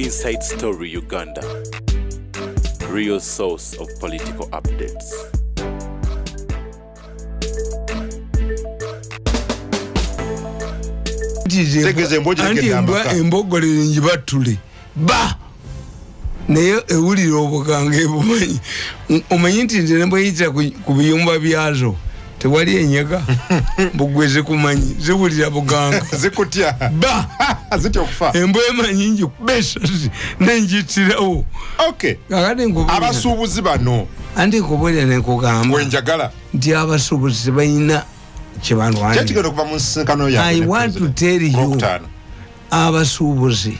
Inside Story Uganda, real source of political updates. Embogolere njibatule ba naye ewulira obuganga ebumanyi omanyi nti nze ne bweyita ku biyumba byazo tewali enyaga mbugweze kumanyi ziwulira buganga zikutya ba zitya okufa embwa emanyi ngikubesa nenjitirawo. Okay, abasuubuzi bano anti nkubuulira nenkugamba wenjagala nti abasuubuzi balina kyekibalwanira. I want to tell you, abasuubuzi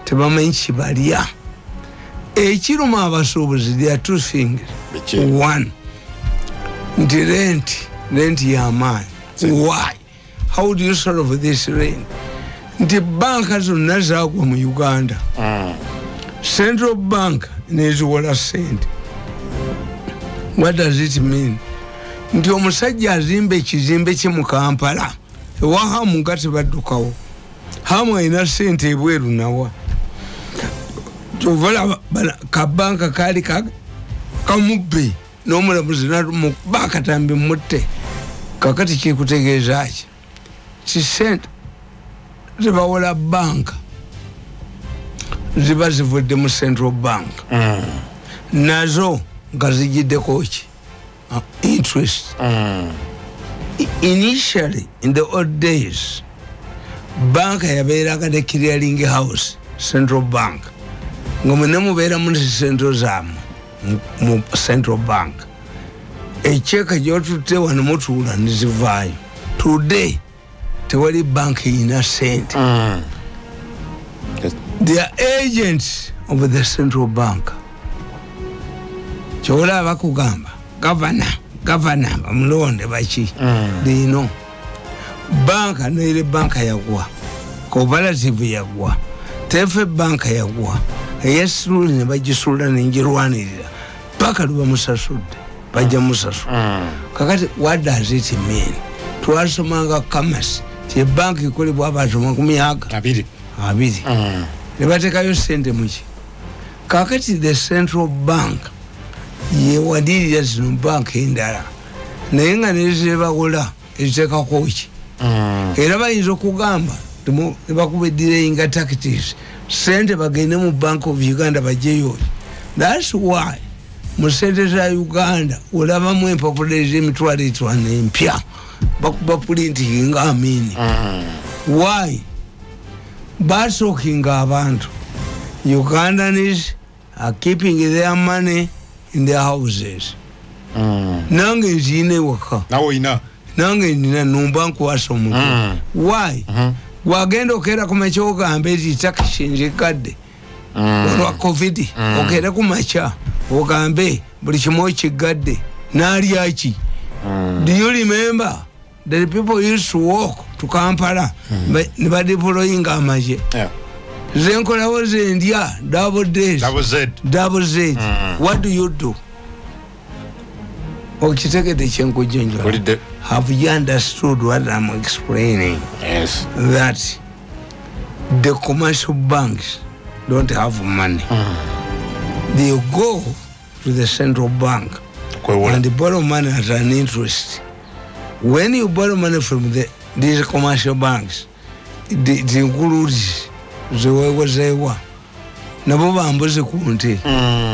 tebamanyi kibalya. Ekiruma abasuubuzi, there are two things. One, nti rent y'amaanyi. Why? How do you solve this rent? Nti banka zonna zaagwa mu Uganda. Central Bank neziwola sente. What does it mean? Nti omusajja azimba ekizimbe kye mu Kampala ewa Hamu nga tebaddukawo. Hamu alina sente ebweru nawa. Kyova kabanka kaali kamubbe n'omulamuzi namukuba akatambi mutte. Kakati kikutegeeza ki? Ti sente zibawola banka ziba zivudde mu Central Bank. Nazo nga zigiddeko ki? Interest. Initially, in the old days, banka yabeeranga ne clearing house, Central Bank. Nga mwena mubeera mu central zammwe mu Central Bank. Ekyeka gy'otutte wano mutuula ne zivaayo. Today, tewali bank erina sente. They are agents of the Central Bank. Ky'olaba bakugamba governor bamulonde baki. They know. Banka neire banka yagwa, cooperative yagwa, tefe banka yagwa, eyesulu ne bagisula nenjirwanirira paka luba musasudde bajja musasudde. Kakati what does it mean? Twasomanga commerce ti banka ekolebwa abantu 20. Ne bateekayo sente muki. Kakati the Central Bank yewadiriza zino banka endala naye nga nezebawola eziteekako ki. Era bayinza okugamba nebakuba delaying tactics, sente bagende mu Bank of Uganda bajeyo. That's why mu sente za Uganda olabamu empapula ez'emitwalo etaano empya bakuba printing nga amini. Why? Basookinga abantu. Ugandans are keeping their money in their houses. Nange nziine waka. Nawe oyina. Nange nina numba nkwasa omuntu. Why? Wagenda okeera ku makya ogambe nti takisi nzikadde olwa COVID. Okeere ku makya ogambe buli kimu okigadde n'alya ki? Do you remember that people used to walk to Kampala ne badeployinga amagye? Nze nkolawo ze ndya double days. Double Z. Double Z. What do you do? Okitegedde kye nkujjanjula. Have you understood what I'm explaining? Yes. That the commercial banks don't have money. They go to the Central Bank and borrow money at an interest. When you borrow money from these commercial banks, it includes zewewa nabo bambuze ku nte.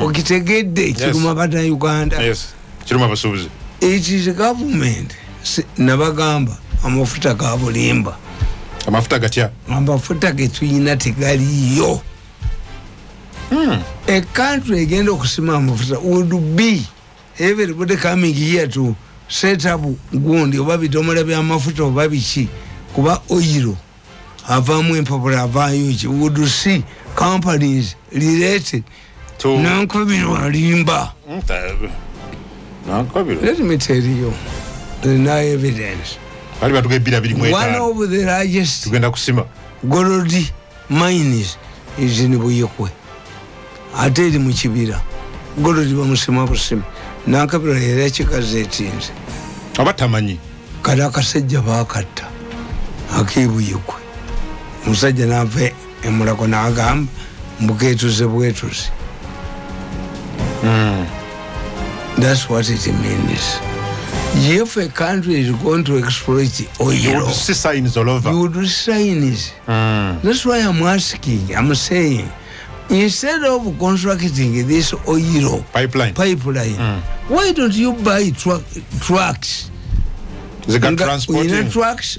Okitegedde kiruma bata Uganda. Yes. Kiruma abasuubuzi. It is government. Nabagamba amafuta ga bulimba. Amafuta gatya? Amafuta getuyina tegaliyo. A country egenda okusima amafuta would be everybody coming here to set up gundi oba bidomola by'amafuta oba biki kuba oil avaamu empapula avaayo ki. Would see companies related to Nankabirwa limba. Nankabirwa. Let me tell you, there is no evidence. One of the largest gold mines is in Buyekwe. Ate eri mu kibira. Gold bamusima busima. Nankabirwa yali akikazeetinze. Abatamanyi. Kali akasajja baakatta ak'e Buyekwe. Omusajja n'ava e Mulago n'agamba Mbuketuze bwetuze. That's what it means. If a country is going to exploit oil, you would see signs all over. You would see signs. That's why I'm asking, I'm saying, instead of constructing this oil pipeline, why don't you buy trucks? They trucks,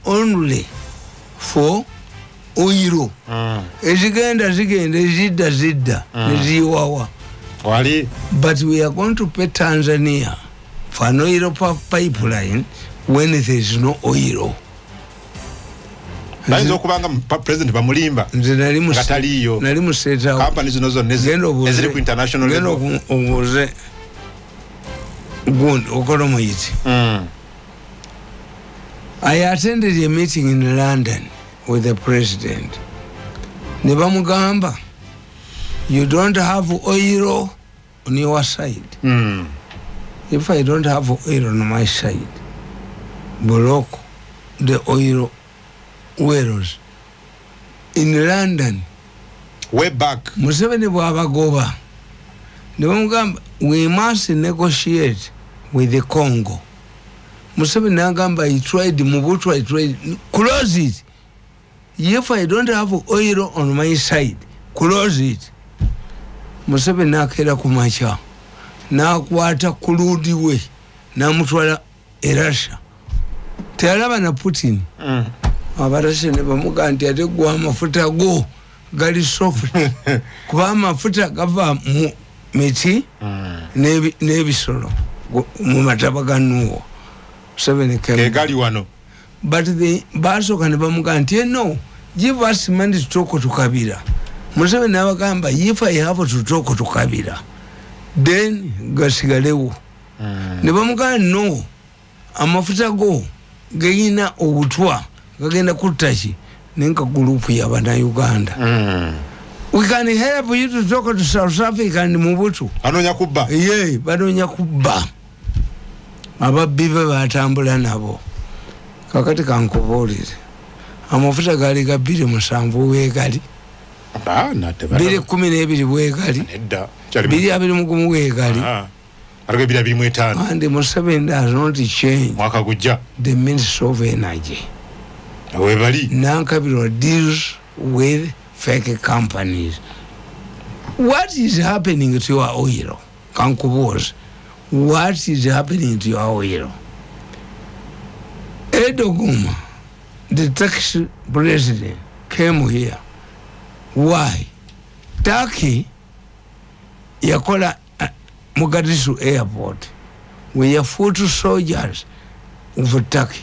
only for oil. Ezigenda zigenda ezidda zidda neziwawa. But we are going to pay Tanzania for an oil pipeline when there is no oil. Bayinza okubanga president bamulimba nze ngataliyo nali museta companies zino zonna eziri ku international level. Obuuze gundi okola muyiti. I attended a meeting in London with the president. Ne bamugamba, you don't have oil on your side. If I don't have oil on my side, block the oil wells. In London, way back, Museveni bw'abagoba, ne bamugamba, we must negotiate with the Congo. Museveni n'agamba, he tried, Mobutu, I tried, close it. If I don't have oil on my side, close it. Museveni n'akeera ku makya, n'akwata kuludi we, n'amutwala e Russia. Teyalaba na Putin. Abarasha ne bamugamba nti ate gwa amafuta go gali soft. Kuba amafuta gava mu miti n'ebisolo mu mataba ga Nuwo. Museveni gali wano. But the basooka ne bamugamba nti no, give us money to talk to Kabila. Museveni n'abagamba, if I have to talk to Kabila, then gasigalewo. Ne bamugamba no, amafuta go gayina obutwa gagenda kutta ki nenka group ya bannayuganda. We can help you to talk to South Africa and Mobutu. Anoonya kubba. Ye, banoonya kubba. Ababbi be batambula nabo. Kakati kankubuulire. Amafuta gaali ga 27 weegali. 2012 weegali. 2021 weegali. And Museveni does not change. Mwaka gujja. The Minister of Energy. Nankabirwa deals with fake companies. What is happening to your oil? Kankubuuze. What is happening to your oil? Erdogan, the Turkish president, came here. Why? Turkey, yakola Mogadishu airport. We are 40 soldiers of Turkey.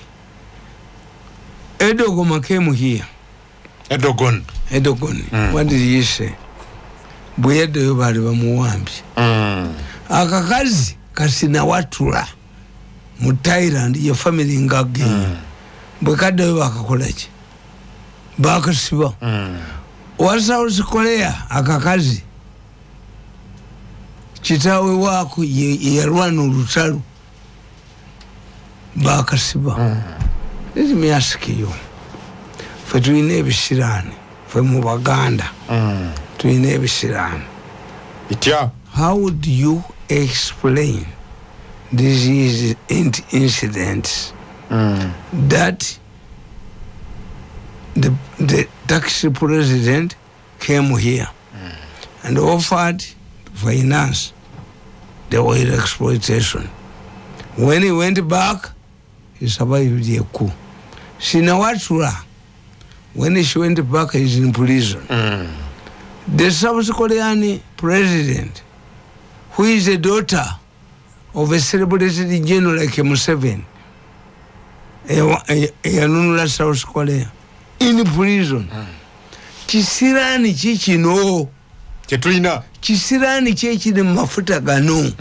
Erdogan came here. Erdogan. What did he say? Bwe bali bamuwambye. Akakazi Kasinawatura mu Thailand ye family ngagenya. Bwe kaddayo bakakola ki? Bakasiba. Wa South Korea akakazi kitaawe waako yalwana olutalo bakasiba. Let me ask you. Ffe tulina ebisiraani, ffe mu Baganda tulina ebisiraani. Itya. How do you explain these incidents that the Turkish president came here and offered to finance the oil exploitation? When he went back, he survived a coup. Shinawatra, when she went back, he's in prison. The South Korean president, who is a daughter of a celebrated general like Museveni, eyanunula South Korea, in prison. Kisirani kikino. Kyetulina. Kisirani kyekiri mu mafuta gano.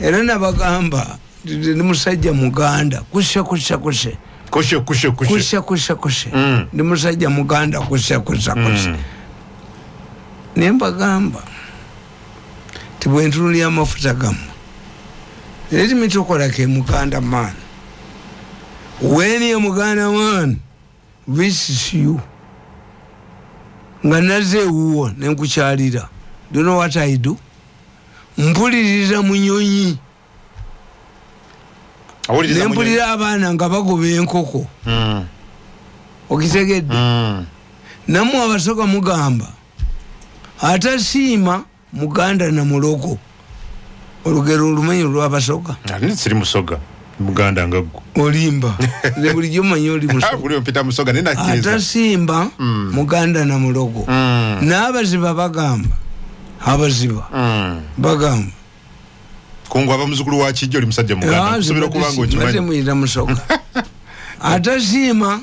Era nabagamba, ndi musajja Muganda, kushe kushe kushe. Kushe kushe kushe. Kushe kushe kushe. Ndi musajja Muganda, kushe kushe kushe. Ne mbagamba, ti bwe ntunulira amafuta gammwe. Let me talk like a Muganda man. When a Muganda man visits you, Nga naze ewuwo nenkukyalira. Do you know what I do? Mpuliriza munyonyi. Nempulira abaana nga bagoba enkoko. Okitegedde? Nammwe Abasoga mugamba atasiima muganda na mulogo. Olugero olumanyi olw'Abasoga? Siri Musoga, muganda nga ggwe. Olimba. Nze bulijjo mmanyi oli Musoga. Buli ompita Musoga naye nakkiriza. Atasimba muganda na mulogo. N'abaziba bagamba. Abaziba bagamba. Kungu aba muzukulu wa Kijjo oli musajja muganda. Nsuubira okuba nga okimanyi. Mbadde muyita Musoga. Atasiima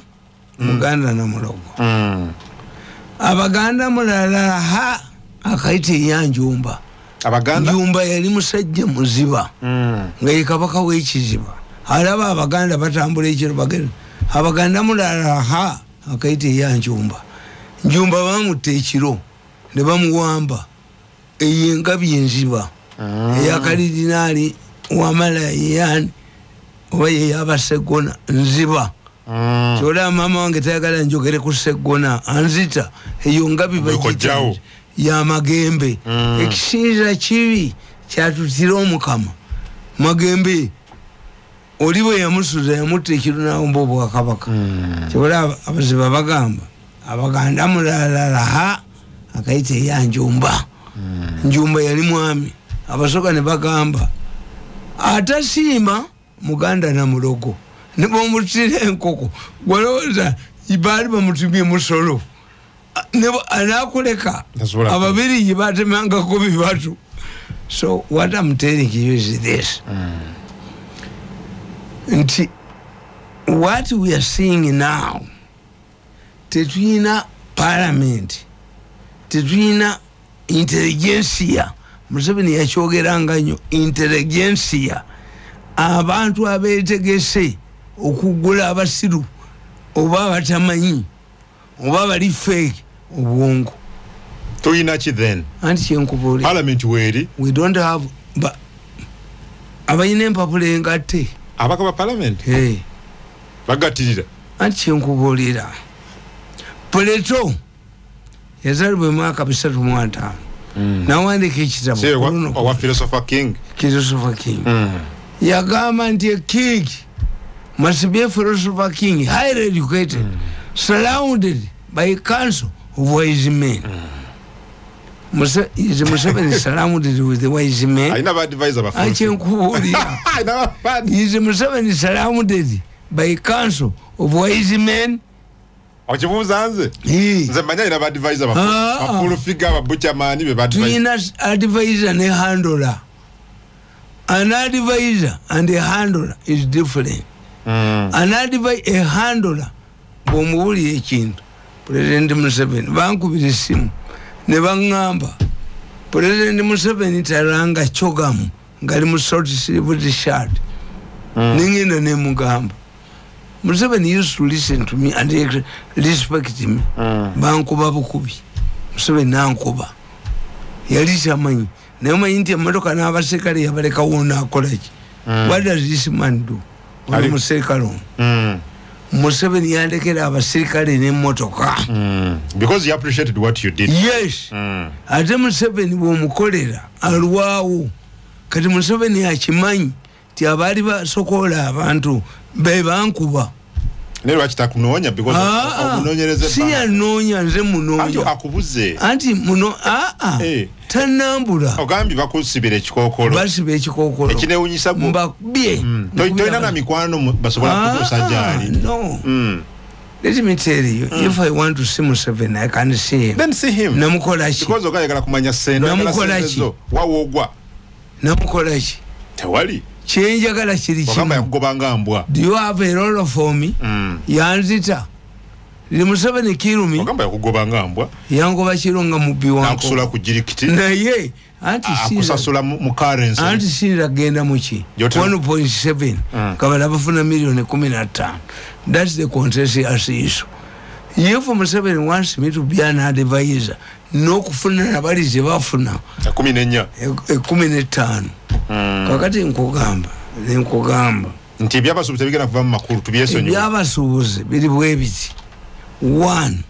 muganda na mulogo. Abaganda mulala ha akayita eyanjumba. Abaganda? Njumba yali musajja muziba. Nga ye kabaka w'ekiziba. Alaba Abaganda batambula ekiro bagenda. Abaganda mulala ha akayita eyanjumba. Njumba bamutta ekiro ne bamuwamba. Eyo engabi enziba. Eyakalidinaali wamala yani oba ye yabasegona nziba. Kyolaba maama wange tayagala njogere ku Seggona anzita. Eyo ngabi bagita ya Magembe. Ekisiiza kibi kyatutira Omukama. Magembe oli bwe yamusuza yamutta ekiro n'awomba obwakabaka. Kyolaba abaziba bagamba Abaganda mulalala ha akayita eyanjumba. Njumba yali mwami. Abasoga ne bagamba atasiima muganda na mulogo. Ne bamutira enkoko. Gwalowooza baali bamutumye musolo. Anakuleka ababiri batemangako bibatu. So what I'm telling you is this. Nti what we are seeing now, tetulina parliament, tetulina intelligentsia. Museveni yakyogeranga nnyo intelligentsia. Abantu abeetegese okugula abasiru oba abatamanyi oba bali fake obwongo. Tulina ki then? Anti kyenkubuulira. Parliament weeri? We don't have abalina empapula engatte. Abaka ba parliament? Hey. Bagattirira. Anti kyenkubuulira. Plato yazaalibwa emyaka 305. N'awandiika ekitabo. Owa Philosopher King. Philosopher King. Yagamba nti a king must be a philosopher king, highly educated, surrounded by a council of wise men. Is Museveni surrounded with the wise men? I never advise about Is Museveni surrounded by a council of wise men? Okibuuza nze? Nze mmanyi alina ba-advisor bafull figure, ba-butcherman be ba-advisor. Tulina advisor ne handler. An advisor and a handler is different. An advisor, a handler, bw'omubuulira ekintu, President Museveni bankubira essimu ne baŋŋamba President Museveni talanga kyogamu ngali mu short sleeved shirt. Ningenda ne mugamba Museveni used to listen to me and respect me. Bankuba bukubi. Museveni nankuba. Yali tamanyi. Naye omanyi nti emmotoka n'abaserikale yabalekawo n'akola ki? What does this man do? Ono muserikale ono. Museveni yandekera abaserikale n'emmotoka. Because he appreciated what you did. Yes. Ate Museveni bw'omukolera alwawo. Kati Museveni akimanyi nti abaali basokoola abantu be bankuba. Naye lwaki takunoonya? Because okunoonyereza si yanoonya, nze munoonya. Anti akubuze. Anti muno tannambula. Ogambye bakusibira ekikookolo. Basiba ekikookolo. Ekinewunyisa gwe. Mbakubye. Tolina na mikwano basobola kutuusa gy'ali. No. Let me tell you, if I want to see Museveni, I can see him. Then see him. Namukola ki? Because ogayagala kumanya ssente. Namukola ki? Wawoogwa. Namukola ki? Tewali. Kyenjagala kiri kimu. Ogamba yakugobanga mbwa. Do you have a role for me? Yanzita. Li Museveni kirumi. Ogamba yakugobanga mbwa. Yangoba kiro nga mubbi wanko. Nakusula ku jirikiti. Naye anti akusasula mu currency. Anti sinza genda muki. 1.7. Kabala bafuna milioni 15. That's the contentious issue. If Museveni wants me to be an advisor, n'okufuna nabali ze bafuna 14. 15. Kakati nkugamba nti ebyabasuubuzi tebigenda kuva mu makulu, tubyesonyiwe. Ebyabasuubuzi biri bwe biti. One,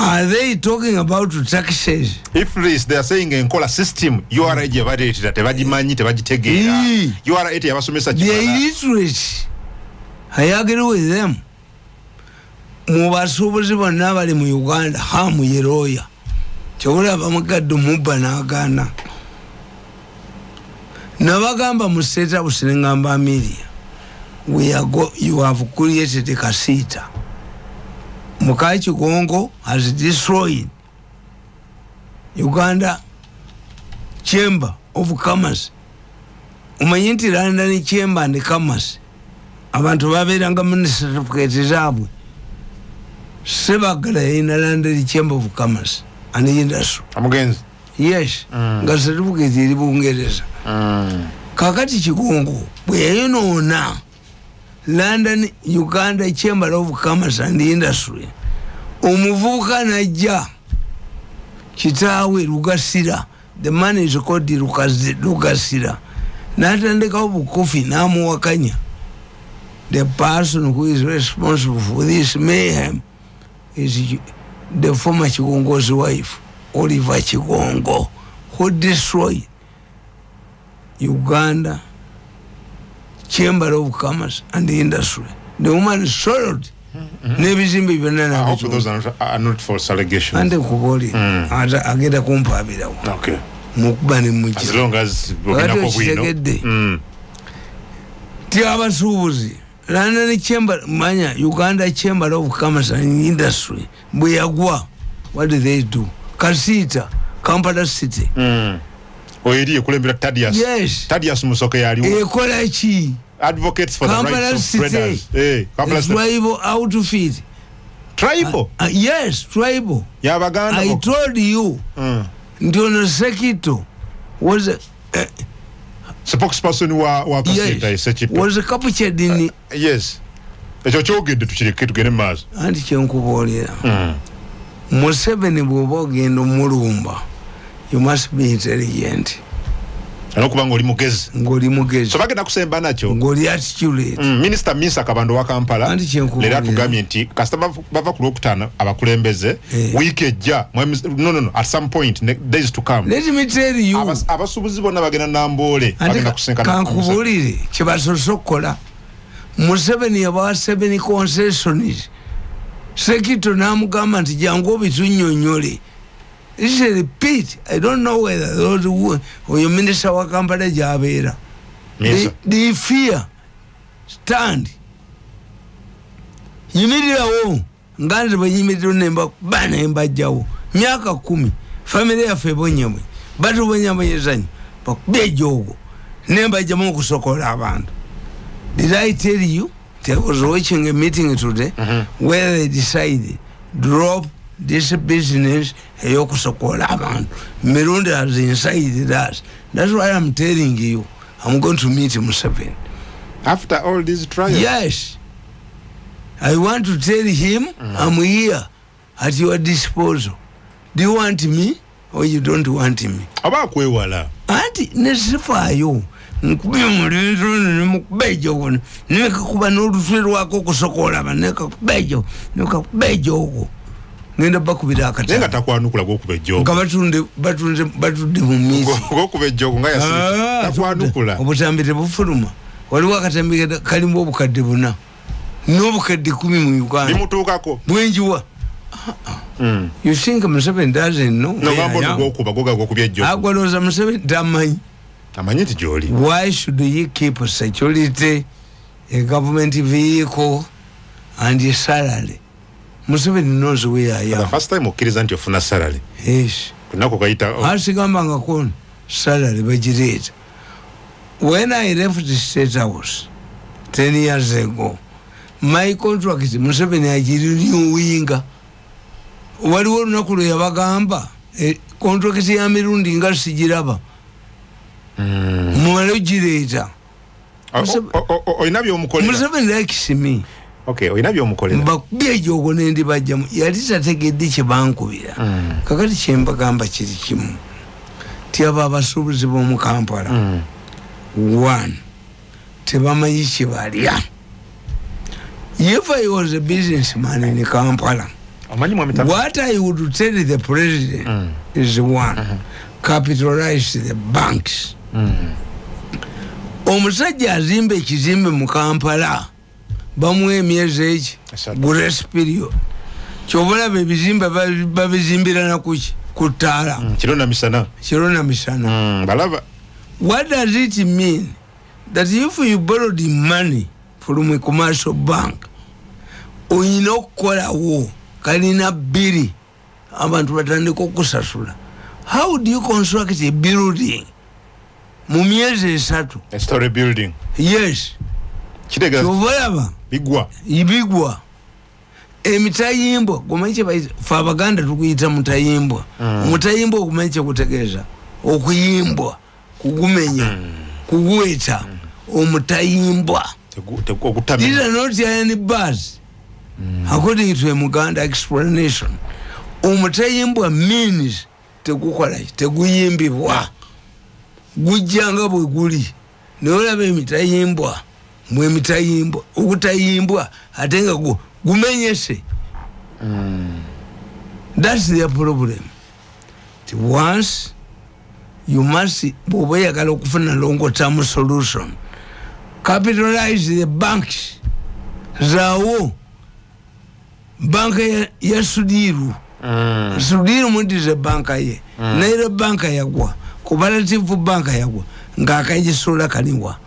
Are they talking about taxes? If this, they are saying enkola system URA gye baleetera tebagimanyi, tebagitegeera. URA teyabasomesa They are illiterate. I agree with them. Mu basuubuzi bonna abali mu Uganda, Hamu ye lawyer. Kyolaba mugadde mubba n'agaana. Nabagamba mu State House ne ngamba Amelia, you have created a KACITA. Mukai Kigongo has destroyed Uganda Chamber of Commerce. Omanyi nti London Chamber and Commerce abantu babeeranga mu certificate zaabwe. Sebagala yalina London Chamber of Commerce and Industry. Amugenzi? Yes. Nga certificate eri Bungereza. Kakati Kigongo bwe yayonoona London Uganda Chamber of Commerce and Industry, omuvubuka najja kitaawe Lugasira, the man is called Lugasira, n'atandikawo bukofi n'amuwakanya. The person who is responsible for this mayhem is the former Kigongo's wife, Oliver Kigongo, who destroyed Uganda Chamber of Commerce and Industry. The woman sold. N'ebizimbe byonna. I hope those are not false allegations. Ante kuboli agenda kumpaabirawo. Okay. Mukuba ne mujja. As long as olinako bwino. Ti abasuubuzi London Chamber, manya Uganda Chamber of Commerce and Industry bwe yagwa, what do they do? KACITA, Kampala City. Oyeri ekulembera Tadias. Yes. Tadias Musoke yaliwo. Ekola ki? Advocates for the Kampala rights of City. traders. Kampala City. Tribal outfit. Tribal? Yes, tribal. Yabaganda. I told you. Nti ono Sekito was a spokesperson wa KACITA. Yes. Was captured in yes. Ekyo kyogedde tukireke tugende mu maaso. Anti kyenkubuulira. Museveni bw'oba ogenda omulumba, you must be intelligent. Anokuba ng'oli mugezi. Ng'oli mugezi. So bagenda kusemba nakyo. Ng'oli articulate. Minister Minsa Kabando wa Kampala leero atugambye nti kasita bava ku Lwokutaano abakulembeze wiiki ejja, no, at some point days to come. Let me tell you. Abasuubuzi bonna bagenda Namboole, bagenda kusinkana. Kankubuulire kye basoose okukola. Museveni yabawa 7 concessions. Sekito n'amugamba nti jangu obitunnyonnyole. This is a repeat. I don't know whether those who oyo minister wa Kampala gy'abeera. They fear stand. Yimirirawo nga nze bwe nyimirirawo ne mbakuba ne mbajjawo. Myaka 10 family yaffe ebonyebonye batubonyabonyeza nnyo bakubye ejjoogo ne mbajjamu okusokola abantu. Did I tell you I was watching a meeting today where they decided drop this business eyokusokola abantu. Mirundi has incited us. That's why I'm telling you, I'm going to meet Museveni. After all these trials? Yes. I want to tell him, I'm here at your disposal. Do you want me or you don't want me? Aba kwewala. Anti nesifaayo. Nkubye omulenzi ono ne mukuba ejjoogo nekakuba n'olutwe lwako okusokola nekakuba ejjoogo nekakuba ejjoogo. Ngenda bakubira akatabo. Naye nga takwanukula gw'okuba ejjoogo. Nga batudde mu miisi. Gw'okuba ejjoogo nga yasirika. Takwanukula. Obutambi tebufuluma. Waliwo akatambi kalimu obukadde 4 n'obukadde 10 mu Uganda. Bimutuukako. Bwenjiwa. You think Museveni doesn't know? No, gambo gw'okuba goga gw'okubya ejjoogo. Agwalooza Museveni tamanyi. Amanyi nti gy'oli. Why should he keep security, a government vehicle and a salary? Museveni knows where I am. The first time okkiriza nti ofuna salary. Yes. Kunako kayita. Asigambangako salary bagireeta. When I left the State House 10 years ago, my contract Museveni agirenewinga. Waliwo olunaku lwe yabagamba contract ya Mirundi nga sigiraba. Mumale ogireeta. Olina by'omukolera. Museveni likes me. Okay, olina by'omukolera. Mbakubye ejjoogo ne ndibajjamu. Yali tategedde kye bankubira. Kakati kye mbagamba kiri kimu. Ti abo abasuubuzi b'omu Kampala. 1, tebamanyi kye balya. If I was a businessman in Kampala, What I would tell the president is one, capitalize the banks. Omusajja azimba ekizimbe mu Kampala bamuwa emyezi egi grace period. Ky'oba olaba ebizimbe babizimbira nakuki ku ttaala. Kiro na misana. Kiro na misana. Balaba. What does it mean? That if you borrow the money from a commercial bank, oyina okukolawo kalina bbiri abantu batandika okusasula. How do you construct a building mu myezi 3? A story building. Yes. Ky'obalaba bigwa. Ibigwa. Emitayimbwa gomanyi fe Abaganda tukuyita mutayimbwa. Mutayimbwa okumanyi kyekutegeeza okuyimbwa, kugumenya, kuguweta, omutayimbwa. These are not any bars. According to a Muganda explanation, omutayimbwa means tegukola teguyimbibwa. Gujjanga bwe guli. Naye olaba emitayimbwa, mwe emitayimbwa, ogutayimbwa ate nga gumenyese. That's their problem. Once you must bw'oba oyagala okufuna long term solution, capitalize the banks. Zaawo banka ya Sudiru. Sudiru mudize banka ye. Naire banka yagwa. Cooperative banka yagwa. Ng'akagisula kaliwa.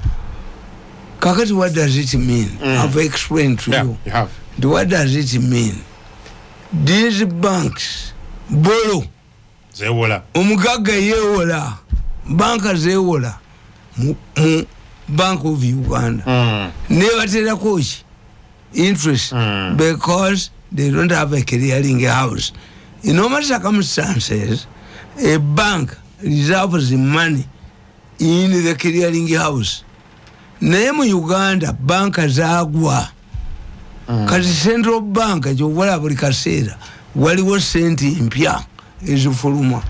Kakati, what does it mean? I've explained to you. You have. What does it mean? These banks borrow. Zewola. Omugagga yewola. Banka zewola. Mu Bank of Uganda. Nebaterako ki? Interest. Because they don't have a clearing house. In normal circumstances, a bank reserves the money in the clearing house. Naye mu Uganda banka zaagwa. Kati Central Bank gy'obola buli kaseera waliwo sente mpya ezifuluma.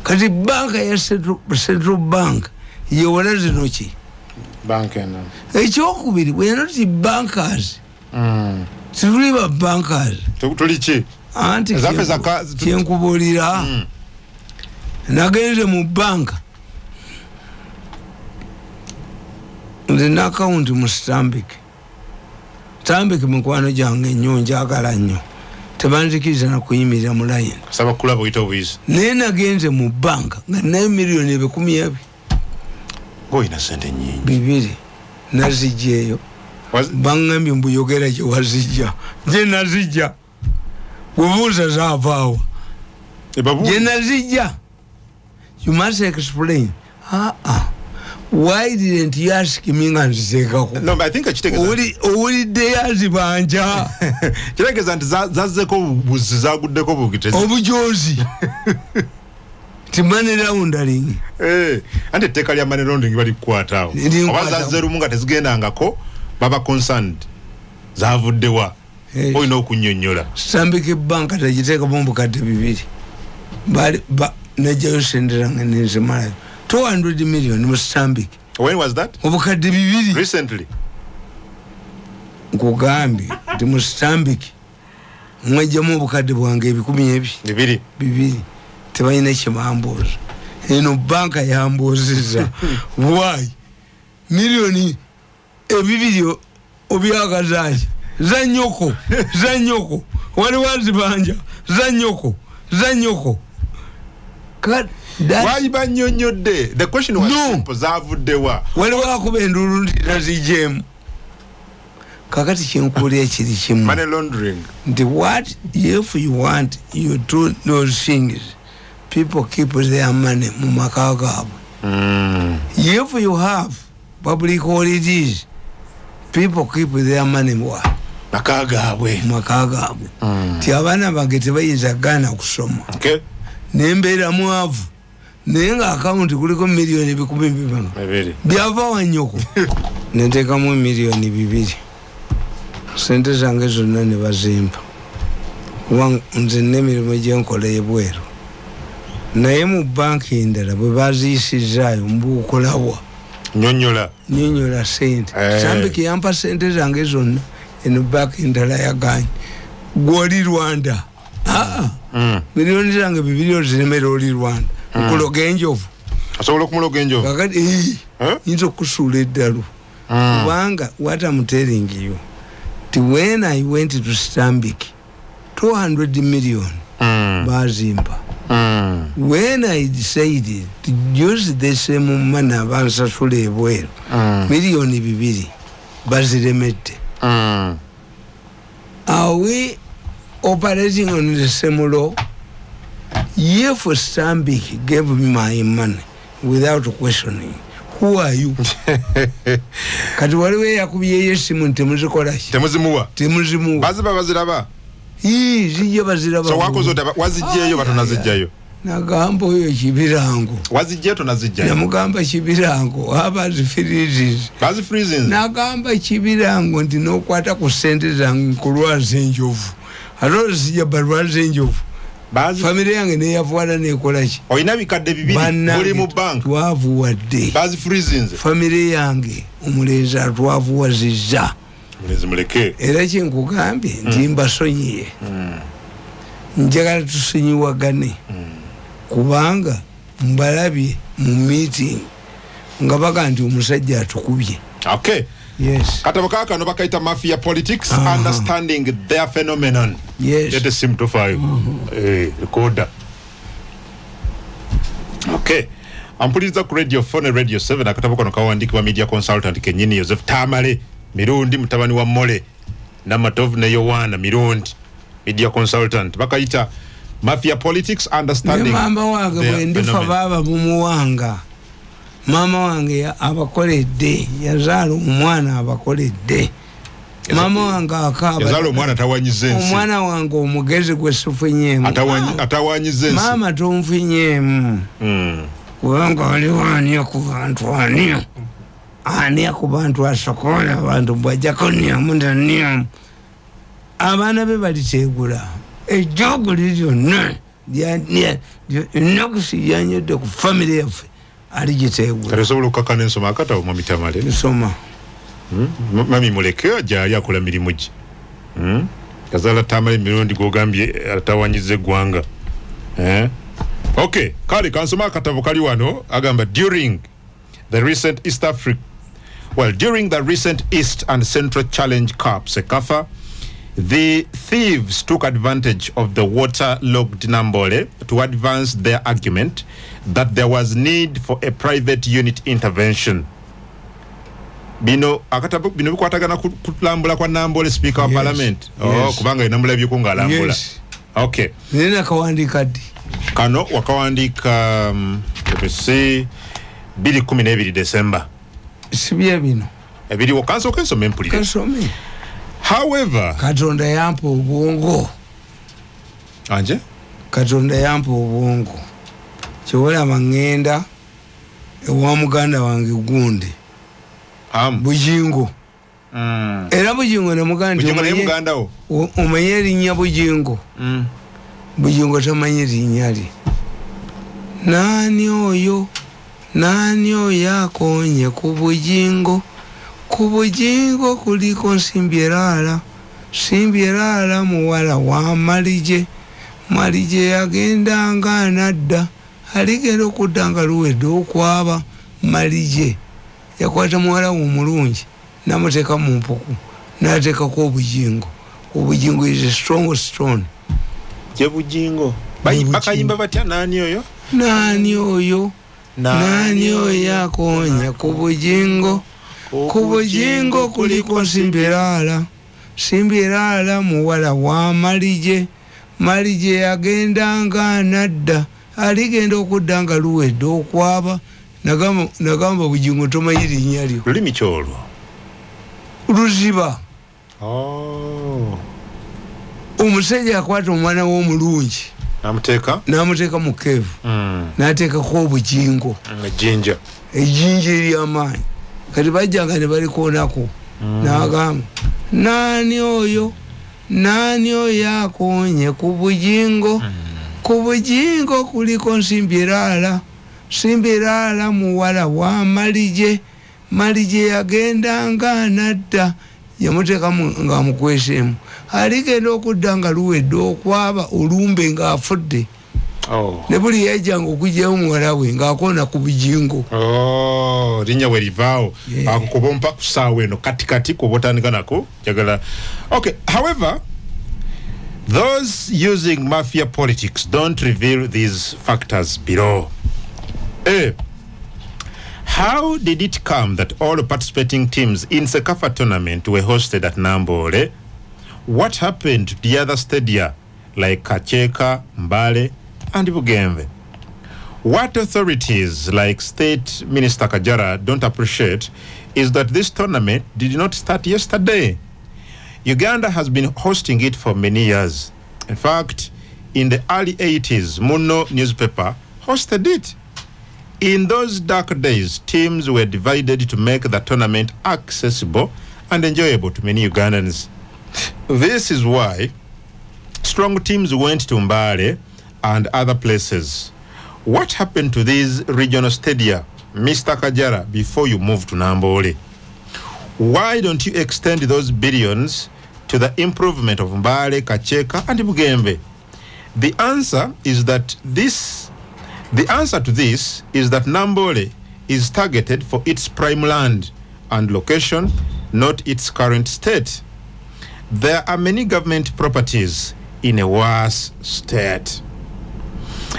Kati banka ya Central Bank yewola zino ki? Bank eno. Ekyokubiri, we are not bankers. Situli ba bankers. Tuli ki? Anti kyenkubuulira. Nagenze mu banka. Nze n'akawunti mu Stanbic. Stanbic mukwano gyange nnyo, njagala nnyo. Tebanzikiriza na kuyimirira mu layini. Saba kulaba oyita obuyizi. Naye nagenze mu banka nga ninayo miliyoni 200. Ng'olina ssente nnyingi. 2 Nazijjaeyo. Baŋŋambye mbu yogera gye wazijja. Gye nazijja. Kubuuza zaavaawa. Gye nazijja. You must explain. Why didn't you ask me nga nziteekako? No, but I think ekitegeeza owulidde yazibanja. Kitegeeza nti zazzeko buzi, zaguddeko bugitezi. Obujozi. Ti money laundering. Anti etteeka lya money laundering balikukwata awo. Oba zazze lumu nga tezigendangako, baba concerned. Zavuddewa. Olina okunnyonnyola. Stanbic Bank tegiteekamu obukadde 2. Najjayo ssente zange nenzimalayo. 200 million mu Stanbic. When was that? Obukadde 2. Recently. Nkugambye nti mu Stanbic mwejjamu obukadde bwange 200. 2. Tebalina kye bambuuza. Eno banka yambuuzizza. Why? Miliyoni 2 obyagazaaki? Za nnyoko, za nnyoko. Waliwo azibanja, za nnyoko, za nnyoko. Why bannyonnyodde? The question was simple. Zavuddewa. Waliwo akuba enduulu nti taziggyemu. Kakati kyenkuulira kiri kimu. Money laundering. Nti what if you want you do those things, people keep their money mu maka gaabwe. If you have public holidays, people keep their money wa? Maka gaabwe. Maka gaabwe. Ti abaana bange tebayinza gaana kusoma. Okay. Nembeera mwavu. Naye nga akawunti kuliko miliyoni 200. Byava wa nnyoko. Nenteekamu miliyoni 2. Sente zange zonna ne bazimpa. Kuba nze n'emirimu gye nkola ebweru. Naye mu banki endala bwe baziyisizaayo mbuukolabwa. Nnyonnyola. Nnyonnyola sente. Stanbic yampa sente zange zonna, eno banki endala yagaanye. Gw'oli Rwanda. Miliyoni zange 2 ziremera oli Rwanda. Nkuloga enjovu. Asobola okumuloga enjovu. Kakati nyinza okusuula eddalu. Kubanga what I'm telling you, when I went to Stanbic, 200 million bazimpa. When I decided to use the same money abansasula ebweru, miliyoni 2 baziremedde. Are we operating on the same law? If Stanbic gave me my money without questioning, who are you? Kati waliwo eyakubyeyo essimu nti temuzikola ki? Temuzimuwa. Temuzimuwa. Baziba baziraba. Zijja baziraba. So wakoze otya, wazijjeeyo batonazijjayo? Nagamba oyo Kibirango. Wazijjeyo tonazijjayo? Namugamba Kibirango, abazifreezes. Bazifreezes. Nagamba Kibirango nti n'okwata ku ssente zange nkulwaza enjovu. Ate olwo zijja balwaza enjovu. Famire yange neyavuwala nekola ki? Olina bikadde 2 buli mu bank. Twavuwadde. Bazifreezinze. Famire yange omulenzi atwavuwazizza. Omulenzi muleke. Era kyenkugambye nti mbasonyiye. Njagala tusonyiwagane. Kubanga mbalabye mu meeting nga baga nti omusajja atukubye. Okay. Yes. Katabo kano bakaita Mafia Politics, Understanding Their Phenomenon. Yes. Lete simu tofaayo. Recorder. Okay. Ampuliriza ku Radio 4 ne Radio 7 akatabo kano kawandiikibwa media consultant kenyini Joseph Tamale Mirundi mutabani wa Mole Namatovu ne Yowana Mirundi, media consultant. Bakaita Mafia Politics, Understanding. Mama wange bwe ndifa baba mumuwanga. Mama wange abakoledde, yazaala omwana abakoledde. Mama wange akaaba. Yazaala omwana atawanyiza ensi. Omwana wange omugezi gwe sifunyeemu. Atawanyiza ensi. Maama tonfunyeemu. Kubanga waliwo ani ku bantu ani. Ani ku bantu asokola abantu bw'ajjako nniamu nniamu. Abaana be baliteegula. Ejjoogo liri lyonna ennakusi lyanywedde ku famire yaffe. Aligiteegula. Kati osobola okukakkana ensoma akatabo Mwami Tamale? Nsoma. Mami muleke gyali akola mirimu gye. Yazaala Tamale Mirundi gw'ogambye atawanyiza eggwanga. Okay, kale kansoma akatabo kali wano agamba during the recent East Africa, well, during the recent East and Central Challenge Cup, CECAFA, the thieves took advantage of the waterlogged Nambole to advance their argument that there was need for a private unit intervention. Bino akatabo bino bikwatagana kulambula kwa Nambole Speaker wa Parliament. Oh, kubanga inambula byuko alambula. Yes. Okay. Nina kawandiika ddi? Kano wakawandiika let me see 2012 December. Sibye bino. Ebiri wakanso kensome mpulire. Kasome. However, Katonda yampa obwongo. Anje? Katonda yampa obwongo. Kyolaba ngenda ewa muganda wange gundi. Bujingo. Era Bujingo namuganda nti Bujingo naye muganda wo. Omanyi erinnya Bujingo. Bujingo tamanyi erinnya lye. Nani oyo? Nani oyo akonye ku Bujingo? Ku Bujingo kuliko Nsimbyeraala. Nsimbyeraala muwala wa Malije. Malije yagendanga anadda. Aligenda okudda nga luwedde okwaba. Malije yakwata muwala we omulungi n'amuteeka mu mpuku n'ateekako obujingo. Obujingo is a strong stone. Gye Bujingo. Bakayimba batya nani oyo? Nani oyo? Nani oyo akonya ku Bujingo? Ku Bujingo kuliko Nsimbyeraala. Nsimbyeraala muwala wa Malije. Malije yagendanga anadda. Aligenda okudda nga luwedde okwaba. Nagamba Bujingo tomanyi linnya lyo. Lulimi ki olwo? Luziba. Oh. Omusajja akwata omwana we omulungi. N'amuteeka? N'amuteeka mu kevu. N'ateekako obujingo. Ejjinja. Ejjinja ery'amaanyi. Kati bajjanga ne balikoonako. N'agamba, nani oyo? Nani oyo akonye ku Bujingo? Ku Bujingo kuliko Nsimbyeraala. Nsimbyeraala muwala wa Malije. Malije yagendanga anadda. Yamuteekamu ng'amukweseemu. Aligenda okudda nga luwedde okwaba olumbe ng'afudde. Ne buli yajjanga okugyayo muwala we ng'akoona ku Bujingo. Linnya we livaawo. Akukuba ompa ku ssaawa eno kati kati kuba otandika nako njagala. Okay, however, those using mafia politics don't reveal these factors below. A. How did it come that all participating teams in CECAFA tournament were hosted at Nambole? What happened to the other stadia like Kakyeka, Mbale, and Bugembe? What authorities like State Minister Kajara don't appreciate is that this tournament did not start yesterday. Uganda has been hosting it for many years. In fact, in the early 80s, Muno newspaper hosted it. In those dark days, teams were divided to make the tournament accessible and enjoyable to many Ugandans. This is why strong teams went to Mbale and other places. What happened to these regional stadia, Mr. Kajara, before you moved to Nambole? Why don't you extend those billions to the improvement of Mbale, Kakyeka, and Bugembe? The answer is that this... The answer to this is that Nambole is targeted for its prime land and location, not its current state. There are many government properties in a worse state.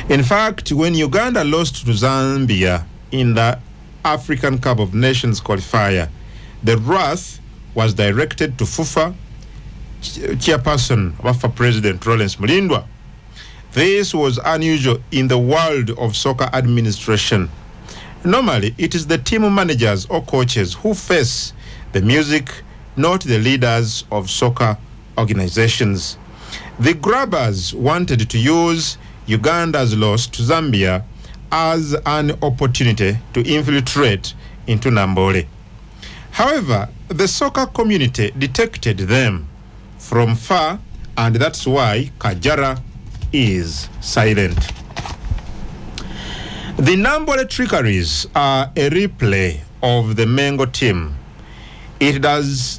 In fact, when Uganda lost to Zambia in the African Cup of Nations qualifier, the wrath was directed to FUFA chairperson, WAFA President Lawrence Mulindwa. This was unusual in the world of soccer administration. Normally, it is the team managers or coaches who face the music, not the leaders of soccer organizations. The grabbers wanted to use Uganda's loss to Zambia as an opportunity to infiltrate into Nambole. However, the soccer community detected them from far, and that's why Kajara is silent. The Nambole trickeries are a replay of the Mengo team. It does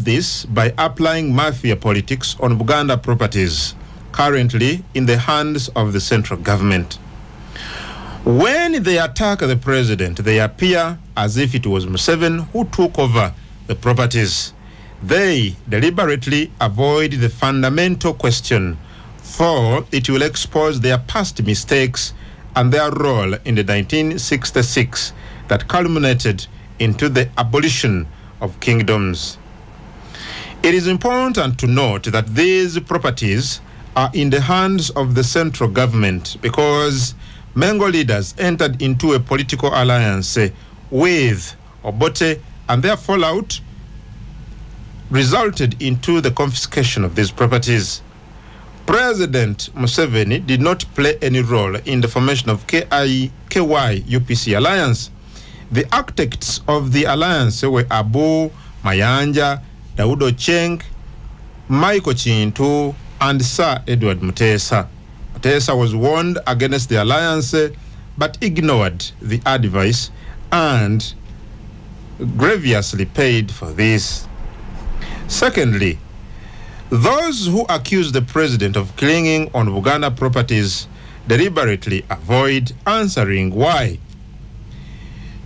this by applying mafia politics on Buganda properties currently in the hands of the central government. When they attack the president, they appear as if it was Museveni who took over the properties. They deliberately avoid the fundamental question, for it will expose their past mistakes and their role in the 1966 that culminated into the abolition of kingdoms. It is important to note that these properties are in the hands of the central government because Mengo leaders entered into a political alliance with Obote, and their fallout resulted into the confiscation of these properties. President Museveni did not play any role in the formation of KY-UPC alliance. The architects of the alliance were Abu Mayanja, Daudo Cheng, Michael Chintu, and Sir Edward Mutesa. Mutesa was warned against the alliance, but ignored the advice and grievously paid for this. Secondly, those who accuse the president of clinging on Buganda properties deliberately avoid answering why.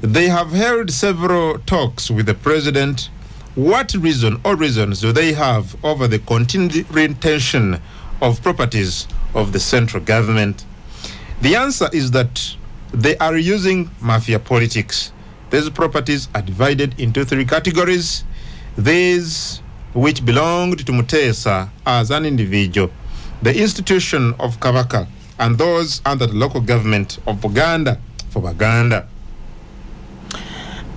They have held several talks with the president. What reason or reasons do they have over the continued retention of properties of the central government? The answer is that they are using mafia politics. These properties are divided into three categories. These which belonged to Mutesa as an individual, the institution of Kabaka, and those under the local government of Buganda for Baganda.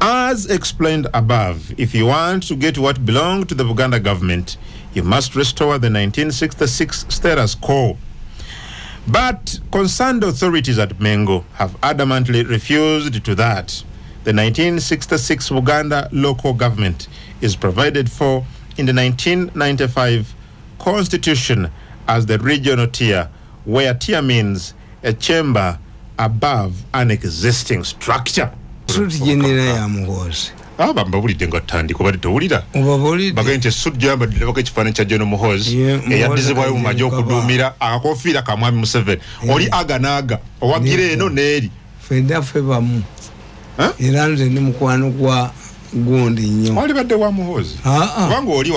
As explained above, if you want to get what belonged to the Buganda government, you must restore the 1966 status quo. But concerned authorities at Mengo have adamantly refused to that. The 1966 Buganda local government is provided for in the 1995 Constitution as the regional tier, where tier means a chamber above an existing structure. Aba mbabulidde nga tutandika obadde towulira. Obabulidde. Bagambye nti essuuti gy'ayambadde labako ekifaananyi kya General Muhoozi eyaddizibwayo mu magye okuduumira akakofiira ka Mwami Museveni. Oli aga n'aga owagira eno n'eri. Ffenna ffe bamu. Era nze ndi mukwano gwa gundi nnyo. Walibadde wa Muhoozi? Kubanga oli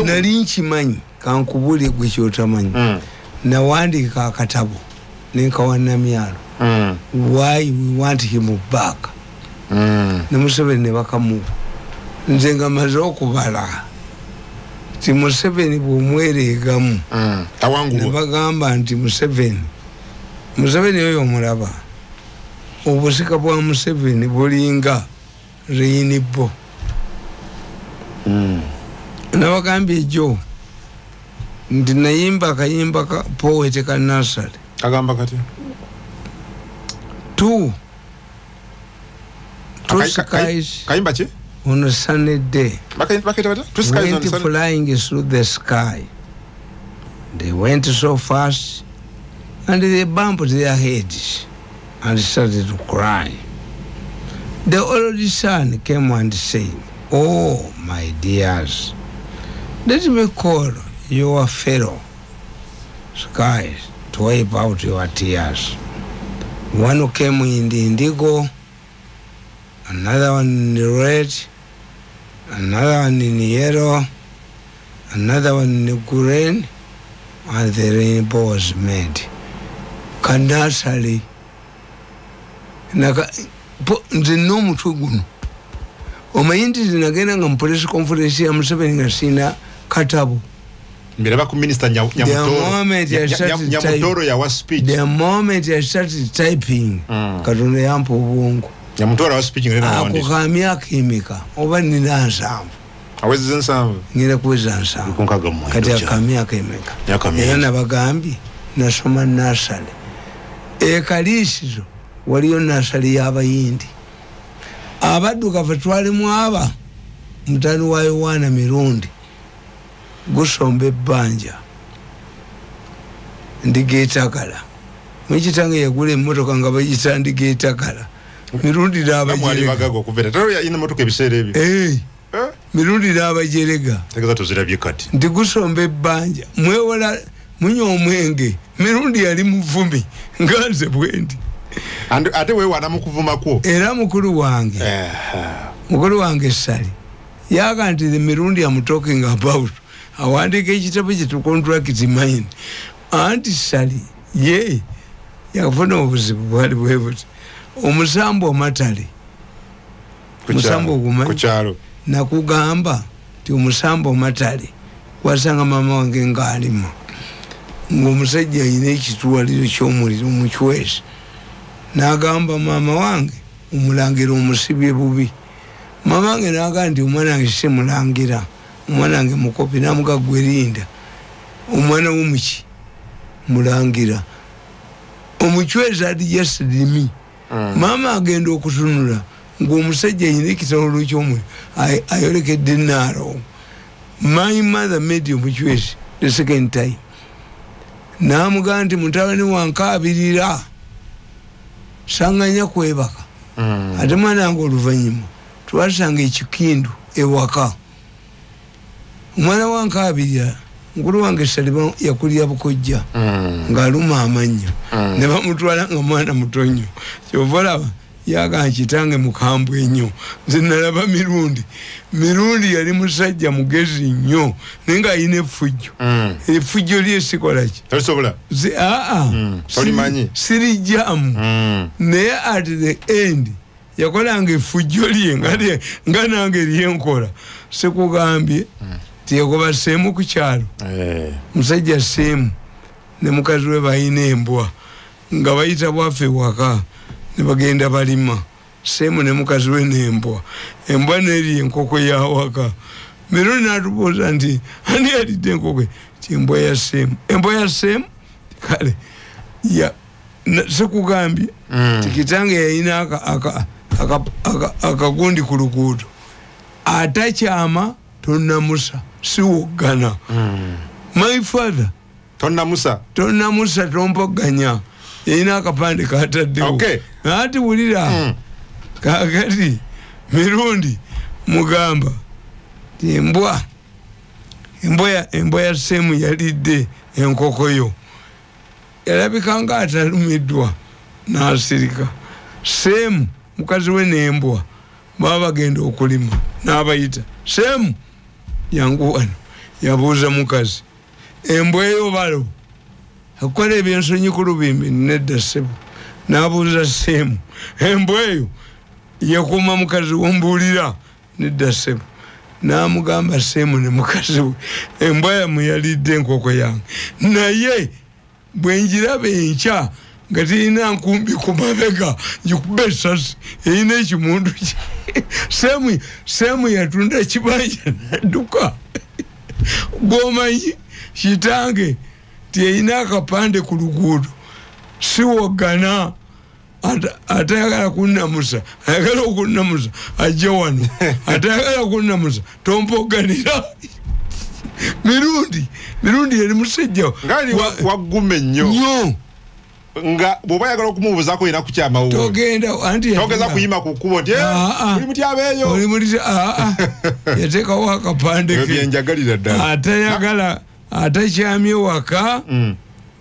nali nkimanyi kankubulire gwe ky'otamanyi. Nawandiika akatabo ne nkawa Namyalo. Why we want him back. Ne Museveni ne bakamuwa. Nze nga maze okubala nti Museveni bw'omwereegamu ne bagamba nti Museveni oyo omulaba obusika bwa Museveni bulinga rainbow. Nabagambye ejjo nti nayimba akayimba ka poet ka nursery. Agamba kati two skies kayimba ki? On a sunny day. Two skies went on flying through the sky. They went so fast and they bumped their heads and started to cry. The old son came and said, "Oh, my dears, let me call your fellow skies to wipe out your tears." One came in the indigo, another one in the red, another one in the yellow, another one in the green, and the rainbow was made. Kanasali nze n'omutwe guno omanyi nti nagenda nga mu press conference ya Museveni nga sina katabo. Mbiraba ku minister Nyamutoro yawa speech. The moment I started typing, Katonda yampa obwongo. Nyamutoro yawa speech ngena wandi. Ako ka myaka emeka oba nina 7. Awezeza 7. Ngenda kuweza 7. Kati aka myaka emeka. Era nabagambye nasoma nursery. Ekaliisizo waliyo nursery y'Abayindi. Abadduka ffe twalimu aba mutani wa Yowaana Mirundi gusomba ebbanja ndigeetakala. Mwekitange yagula emmotoka nga bagiyita ndigeetakala. Mirundi n'abajerega. Mirundi n'abajerega. Nti gusomba ebbanja mwewola munywa omwenge. Mirundi yali muvumi nga nze bwe ndi. Ate weewaana mu kuvuma kwo. Era mukulu wange. Mukulu wange Ssali yaga nti the Mirundi I'm talking about awandiika ekitabo kye tu contract mine. Anti Ssali ye yafuna obuzibu bwali bwe buti. Omusambo omatale. Omusambo ogumanyi? Ku kyalo. Nakugamba nti omusambo omatale wasanga maama wange ng'alima ng'omusajja alina ekitwaliro ky'omuliro omucwezi. N'agamba maama wange omulangira omusibye bubi. Maama wange n'agamba nti omwana wange si mulangira, omwana wange mukopi. N'amuga gwe linda omwana w'omuki mulangira. Omucwezi adjusted me. Maama agenda okutunula ng'omusajja alina ekitawuliro ky'omuliro ayolekedde Naro. My mother made omucwezi the second time. N'amugamba nti mutabani wankaabirira sanganya kwebaka. Ate mwana wange oluvannyuma twasanga ekikindu ewaka. Omwana wankaabirira mukulu wange Ssali yakulira bukojja ng'aluma amannyo ne bamutwala nga mwana muto nnyo. Kyova olaba yaga nkitange mukambwe nnyo. Nze nalaba Mirundi. Mirundi yali musajja mugezi nnyo naye ng'alina effujjo. Effujjo lye sikola ki? Tolisobola? Tolimanyi? Sirijjamu. Naye at the end yakolanga effujjo lye nga nange lyenkola. Sikugambye nti yagoba Seemu ku kyalo. Musajja Seemu ne mukazi we balina embwa nga bayita bwaffe waka ne bagenda balima. Seemu ne mukazi we n'embwa. Embwa n'erya enkoko y'awaka. Mirundi n'atubuuza nti ani yalidde enkoko? Nti embwa ya Seemu. Embwa ya Seemu? Kale sikugambye nti kitange yalina akagundi ku luguudo. Atakyama tonnamusa siwoggana. My father tonnamusa tonnamusa tompoganya. Yalina akapande kataddewo. Ati wulira kakati Mirundi Mugamba embwa ya Semu yalidde enkoko yo, yalabika nga atalumiddwa n'asirika. Semu mukazi we n'embwa baba bagenda okulima, n'abayita, Semu yangu wano. Yabuuza mukazi, embwa eyo balo akola ebyensonyi ku lubimbi? Nedda ssebo. N'abuuza Semu, embwa eyo yekuuma mukazi wombuulira? Nedda ssebo. N'amugamba Semu ne mukazi we, embwa yammwe yalidde enkoko yange, naye bwe njiraba enkya nga terina nkumbi ku mabega ngikuba essasi, erina ekimundu. Semu yatunda ekibanja n'adduka. Gwomanyi kitange tiyerina akapande ku luguudo, siwogana, atayagala kunnamusa, ayagala okunnamusa ajje wano, atayagala kunnamusa tompoganira. Mirundi yali musajja ngali wagume nnyo, nga bw'oba ayagala okumubuuzaako olina kukyama, togenda anti togeza kuyima ku kkubo nti oli muti abeeyo, oli muti. Yateekawo akapande ke, byenjagalira ddala. Atayagala atakyamye waka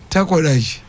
takola ki?